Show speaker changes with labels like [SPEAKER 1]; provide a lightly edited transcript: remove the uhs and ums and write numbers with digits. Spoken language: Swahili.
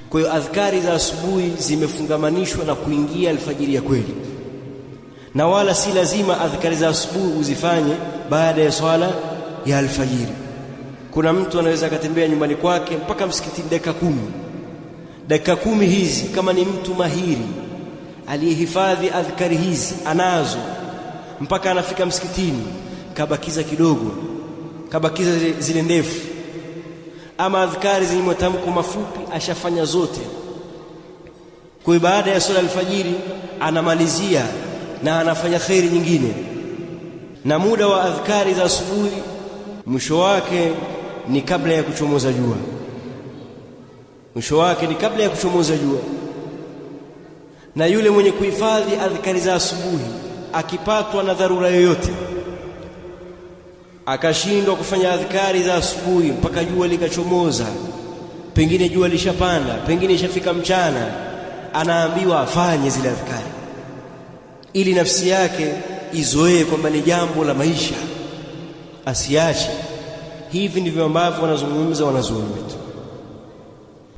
[SPEAKER 1] Kwa hiyo adhkari za asubuhi zimefungamanishwa na kuingia alfajiri ya kweli, na wala si lazima adhkari za asubuhi uzifanye baada ya swala ya alfajiri. Kuna mtu anaweza akatembea nyumbani kwake mpaka msikitini dakika 10. Dakika 10 hizi, kama ni mtu mahiri aliyehifadhi adhkari hizi anazo, mpaka anafika msikitini kabakiza kidogo, kabakiza zile ndefu, ama adhkari zenye matamko mafupi ashafanya zote. Kwa hiyo baada ya swala alfajiri anamalizia na anafanya khairi nyingine. Na muda wa adhkari za asubuhi mwisho wake ni kabla ya kuchomoza jua, mwisho wake ni kabla ya kuchomoza jua. Na yule mwenye kuhifadhi adhkari za asubuhi akipatwa na dharura yoyote, akashindwa kufanya adhkari za asubuhi mpaka jua likachomoza, pengine jua lishapanda, pengine ishafika mchana, anaambiwa afanye zile adhkari ili nafsi yake izoee kwamba ni jambo la maisha, asiache. Hivi ndivyo ambavyo wanazungumza wanazuoni wetu.